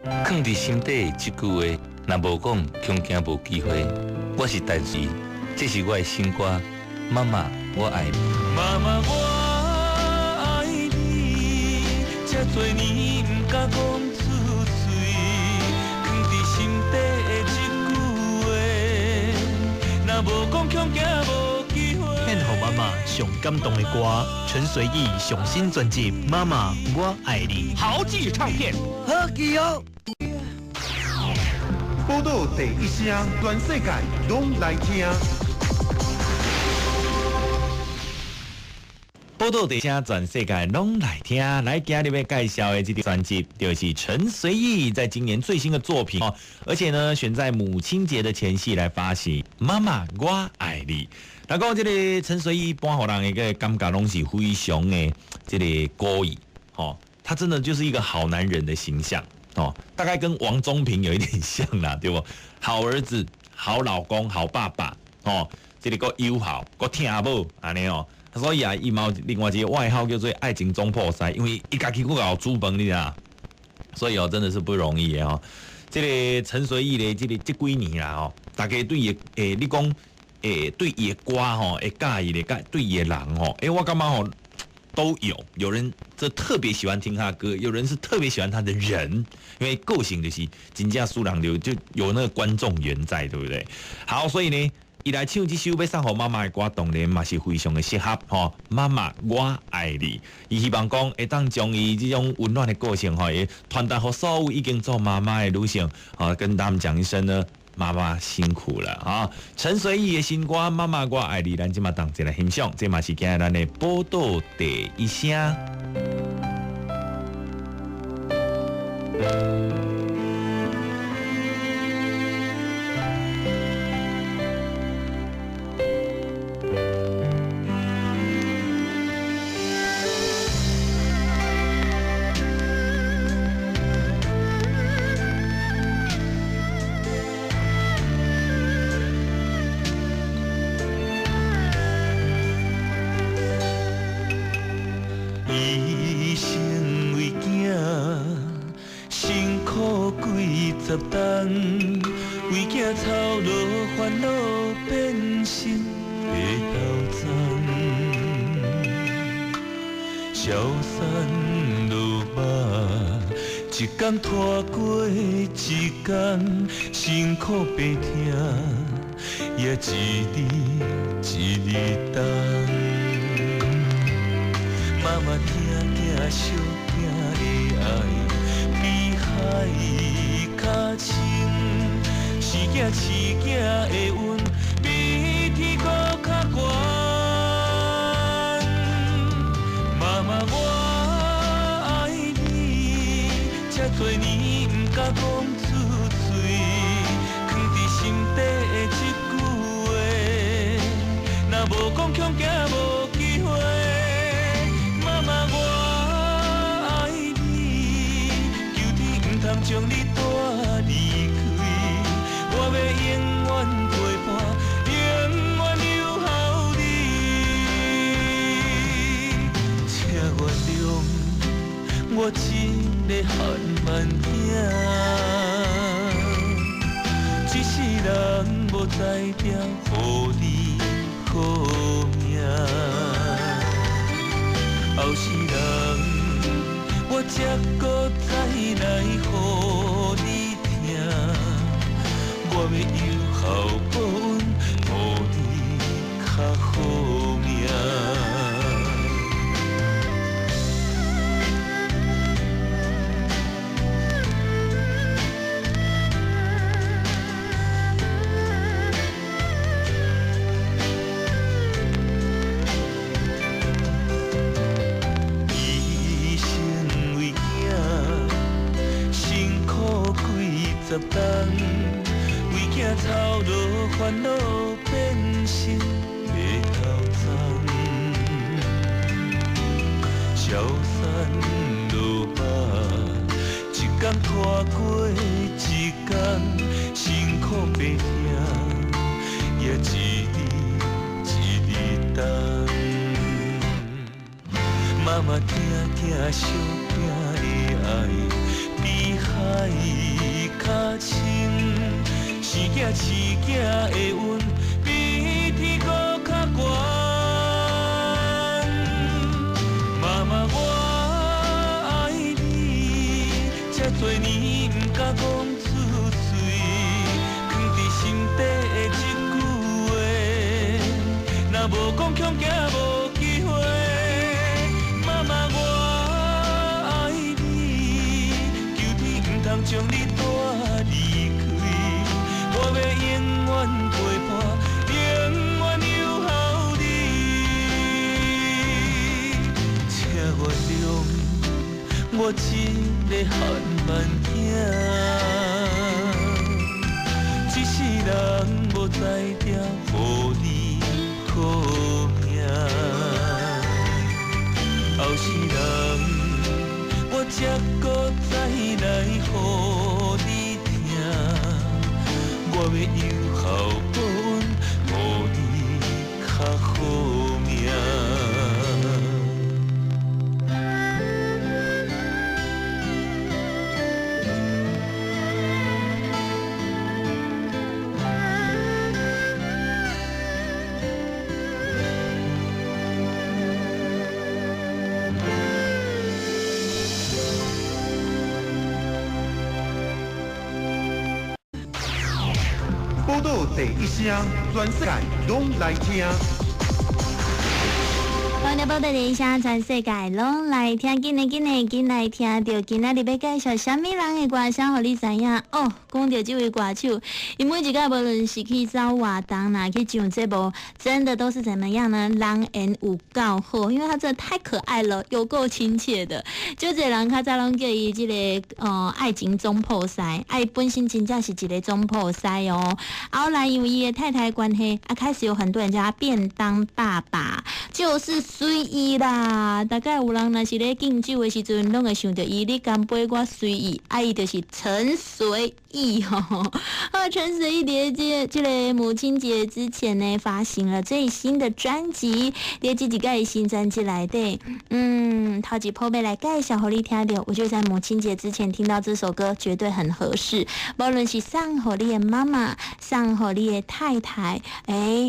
囥佇心底這句話，若無講，恐驚無機會。我是陳隨，這是我的新歌《媽媽我愛你》。媽媽我愛你，這多年毋敢講出嘴，囥佇心底的這句話，若無講，恐驚無機會。獻予媽媽上感動的歌，陳隨意上新專輯《媽媽我愛你》。豪記唱片，好記哦。報道第一聲，全世界攏來聽。報道第一聲，全世界攏來聽。來，今日欲介紹的這張專輯，就是陳隨意在今年最新的作品哦，而且呢，選在母親節的前夕來發行《媽媽我愛你》。那講這个陳隨意，一般予人一個感覺攏是非常的這個古意，吼，他真的就是一個好男人的形象。哦，大概跟王中平有一點像啦，對不？好兒子、好老公、好爸爸，哦，這个閣友好、閣疼某，按呢哦。所以啊，伊嘛有另外一个外號叫做愛情總鋪師，因為伊家己閣𠢕煮飯，你知影？所以哦，真的是不容易的哦。這个陳隨意咧，這个這幾年啦哦，大家對伊的，你講，對伊的歌吼，會佮意的，對伊的人吼，我感覺吼。都有，有人這特別喜歡聽他的歌，有人是特別喜歡他的人，因為個性就是真正輸人就有那個觀眾緣在，對不對？好，所以呢，伊來唱這首欲送予媽媽的歌，當然嘛是非常的適合吼。媽媽，我愛你。伊希望講會當將伊這種溫暖的個性吼，會傳達予所有已經做媽媽的女性，吼，跟他們講一聲呢。媽媽辛苦了啊！陳隨意的新歌《媽媽我愛你》，咱這馬同齊來欣賞，這嘛是今日咱的報道第一聲。醫生為囝辛苦幾十冬，為囝操勞煩惱變成白頭鬃。消散落肉，一工拖過一工，辛苦白疼，也一日一日重。媽媽疼囝惜囝的愛，比海較深。生囝飼囝的恩，比天閣較懸。媽媽我愛你，這多年毋敢講出嘴，囥佇心底的這句話，若無講，恐驚無機會。媽媽我愛你，求天毋通將你帶離開，我欲永遠陪伴，永遠留予你。請原諒我這个汗蠻囝，一世人無才調予你好命。後世人，我才閣再來予你疼，我欲有孝報恩，予你較好命。醫生為囝辛苦幾十冬，為囝操勞煩惱變成白頭鬃。消散落肉，一工拖過一工，辛苦白疼，也一日一日重。媽媽疼囝惜囝的愛，比海饲囝的恩比天阁较悬。妈妈，我爱你，这多年毋敢讲出嘴，藏伫心底的这句话，若无讲恐惊无机会。妈妈，我爱你，求天毋通将你带离开，我欲永远陪伴，永远守候你。请原谅我这个汗蛮囝，一世人无才调予你好命。后世人我才阁再来予你疼，我欲有孝报恩，予你较好命。宝岛第一声，全世界拢来听。欢迎宝岛第一声，全世界拢来听。紧来紧来紧来听著，今仔日欲介绍啥物人的歌声，予你知影哦。讲著这位歌手，伊每一摆无论是去走活动啦，去上节目，真的都是怎么样呢？人缘有够好，因为他真的太可爱了，有够亲切的。足济人较早拢叫伊这个爱情总铺师，啊，伊本身真正是一个总铺师哦。后来因为伊的太太关系，啊，开始有很多人叫他便当爸爸，就是随意啦。大概有人若是咧敬酒的时阵，拢会想著伊，你干杯我随意，啊，伊就是陈随意吼。啊，陈随意伫这个母亲节之前呢，发行了最新的专辑，伫这一个新专辑内底，头一波欲来介绍予你听著，我就在母亲节之前听到这首歌，绝对很合适。无论是送予你的妈妈，送予你的太太，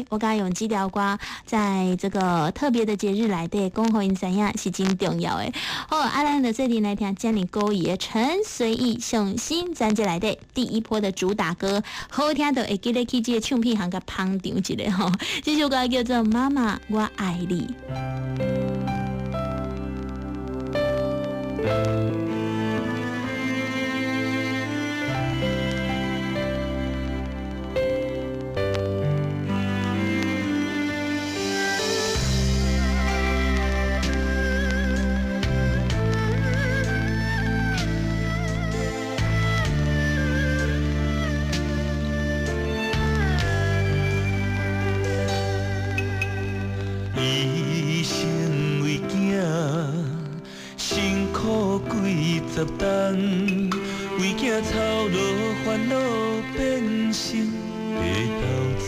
我刚用这条歌，在这个特别的节日内底，讲予𪜶知影是真重要的。好，啊，咱就做阵来听遮尔古意的陈随意上新专辑内底第一波的主打歌，好听到会记得去这个唱片行共捧场一下吼。这首歌叫做《妈妈我爱你》。伊生为囝，辛苦几十冬，为囝操劳烦恼变成白头鬃。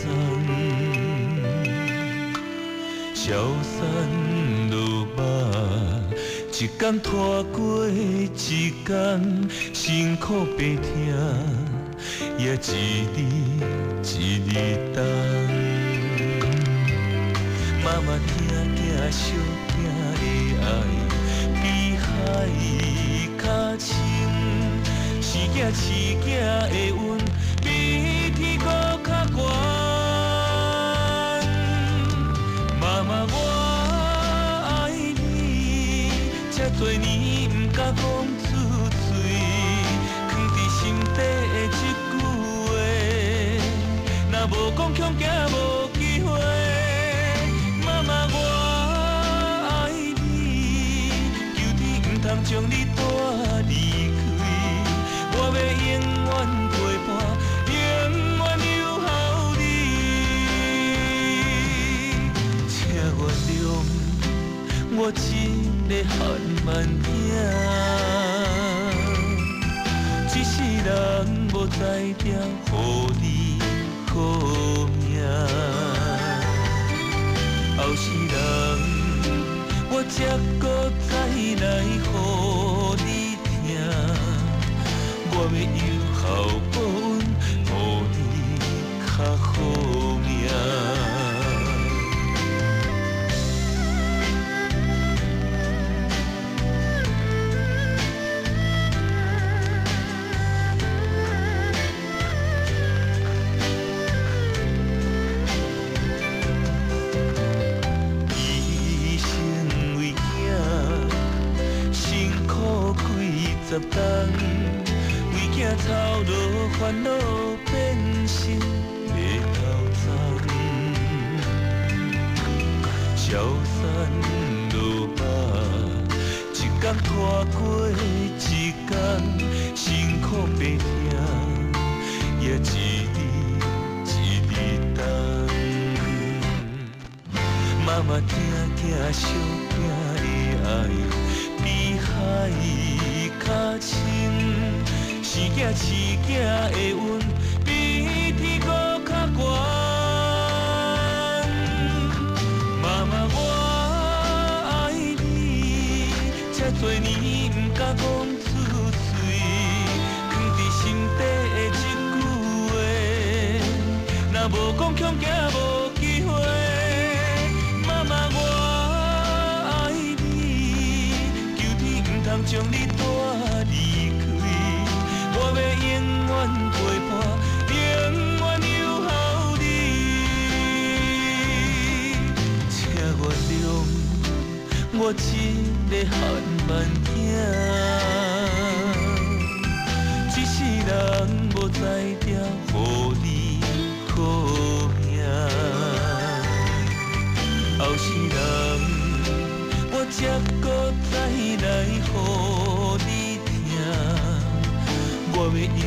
消散落肉，一工拖过一工，辛苦白疼，也一日一日重。妈妈疼囝惜囝的爱，比海较深。生囝饲囝的恩，比天阁较悬。妈妈我爱你，这多年毋敢讲出嘴，藏伫心底的这句话，若无讲恐惊无机会。妈妈我爱你，求天毋通将你带离开，我欲永远陪伴，永远守候你。请原谅我这个汗蛮囝，一世人无才调予你好命。后世人，我才阁再来予你疼，我欲有孝报恩，予你操勞煩惱變成白頭鬃。消散落肉，一工拖過一工，辛苦白疼，也一日一日重。媽媽疼囝惜囝的愛，比海較深。生囝飼囝的恩，比天閣較懸。媽媽我愛你，這濟年毋敢講出喙，囥佇心底的這句話，若無講恐驚無機會。媽媽我愛你，求天毋通將你帶離開，我欲永遠陪伴，永遠守候你。請原諒我這个汗蠻囝，一世人無才調予你好命。後世人我才閣再來予你疼，我欲猶